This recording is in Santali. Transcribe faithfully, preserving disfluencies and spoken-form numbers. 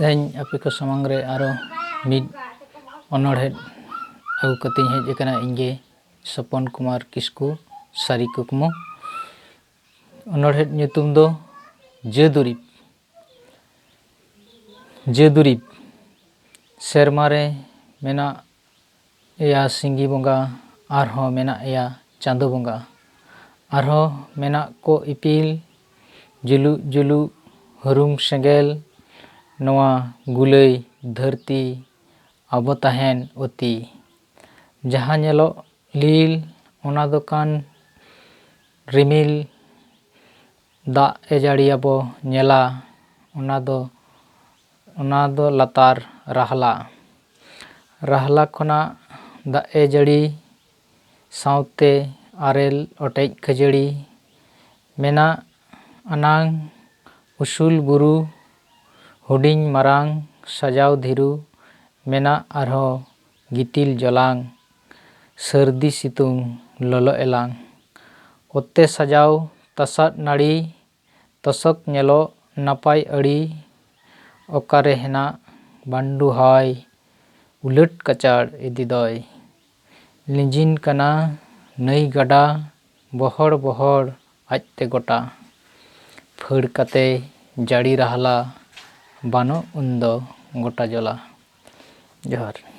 ᱛᱮᱦᱮᱧ ᱟᱯᱮ ᱠᱚ ᱥᱟᱢᱟᱝ ᱨᱮ ᱟᱨᱚ ᱢᱤᱫ ᱚᱱᱚᱬᱦᱮ ᱟᱹᱜᱩ ᱠᱟᱛᱮᱧ ᱦᱮᱡ ᱟᱠᱟᱱᱟ᱾ ᱤᱧ ᱜᱮ ᱥᱚᱯᱚᱱ ᱠᱩᱢᱟᱨ ᱠᱤᱥᱠᱩ, ᱥᱟᱹᱨᱤ ᱠᱩᱠᱢᱩ᱾ ᱚᱱᱚᱬᱦᱮ ᱧᱩᱛᱩᱢ ᱫᱚ ᱡᱟᱹ ᱫᱩᱨᱤᱵ᱾ ᱡᱟᱹ ᱫᱩᱨᱤᱵ᱾ ᱥᱮᱨᱢᱟ ᱨᱮ ᱢᱮᱱᱟᱜ ᱮᱭᱟ ᱥᱤᱸᱜᱤ ᱵᱚᱸᱜᱟ, ᱟᱨᱦᱚᱸ ᱢᱮᱱᱟᱜ ᱮᱭᱟ ᱪᱟᱸᱫᱚ ᱵᱚᱸᱜᱟ, ᱟᱨᱦᱚᱸ ᱢᱮᱱᱟᱜ ᱠᱚ ᱤᱯᱤᱞ ᱡᱩᱞᱩᱜ ᱡᱩᱞᱩᱜ ᱦᱩᱨᱩᱢ ᱥᱮᱸᱜᱮᱞ, ᱱᱚᱣᱟ ᱜᱩᱞᱟᱹᱭ ᱫᱷᱟᱹᱨᱛᱤ ᱟᱵᱚ ᱛᱟᱦᱮᱱ ᱚᱛᱤ᱾ ᱡᱟᱦᱟᱸ ᱧᱮᱞᱚᱜ ᱞᱤᱞ, ᱚᱱᱟ ᱫᱚ ᱠᱟᱱ ᱨᱤᱢᱤᱞ, ᱫᱟᱜ ᱮ ᱡᱟᱹᱲᱤᱭᱟᱵᱚ ᱧᱮᱞᱟ, ᱚᱱᱟ ᱫᱚ, ᱚᱱᱟ ᱫᱚ ᱞᱟᱛᱟᱨ ᱨᱟᱦᱞᱟ᱾ ᱨᱟᱦᱞᱟ ᱠᱷᱚᱱᱟᱜ ᱫᱟᱜ ᱮ ᱡᱟᱹᱲᱤ ᱥᱟᱶᱛᱮ ᱟᱨᱮᱞ ᱚᱴᱮᱡ ᱠᱷᱟᱹᱡᱟᱹᱲᱤ᱾ ᱢᱮᱱᱟᱜ ᱟᱱᱟᱝ ᱩᱥᱩᱞ ᱵᱩᱨᱩ, ᱦᱩᱰᱤᱧ ᱢᱟᱨᱟᱝ ᱥᱟᱡᱟᱣ ᱫᱷᱤᱨᱩ᱾ ᱢᱮᱱᱟᱜ ᱟᱨᱦᱚᱸ ᱜᱤᱛᱤᱞ ᱡᱚᱞᱟᱝ, ᱥᱟᱹᱨᱫᱤ ᱥᱤᱛᱩᱝ ᱞᱚᱞᱚ ᱮᱞᱟᱝ᱾ ᱚᱛᱮ ᱥᱟᱡᱟᱣ ᱛᱟᱥᱟᱫ ᱱᱟᱹᱲᱤ, ᱛᱚᱥᱚᱠ ᱧᱮᱞᱚᱜ ᱱᱟᱯᱟᱭ ᱟᱹᱲᱤ᱾ ᱚᱠᱟᱨᱮ ᱦᱮᱱᱟᱜ ᱵᱟᱱᱰᱩ ᱦᱚᱭ, ᱩᱞᱟᱹᱴ ᱠᱟᱪᱟᱲ ᱤᱫᱤ ᱫᱚᱭ᱾ ᱞᱤᱸᱡᱤᱱ ᱠᱟᱱᱟ ᱱᱟᱹᱭ ᱜᱟᱰᱟ, ᱵᱚᱦᱚᱲ ᱵᱚᱦᱚᱲ ᱟᱡᱛᱮ ᱜᱚᱴᱟ᱾ ᱯᱷᱟᱹᱲ ᱠᱟᱛᱮ ᱡᱟᱹᱲᱤ ᱨᱟᱦᱞᱟ, ᱵᱟᱹᱱᱩᱜ ᱩᱱᱫᱚ ᱜᱚᱴᱟ ᱡᱚᱞᱟ᱾ ᱡᱚᱦᱟᱨ᱾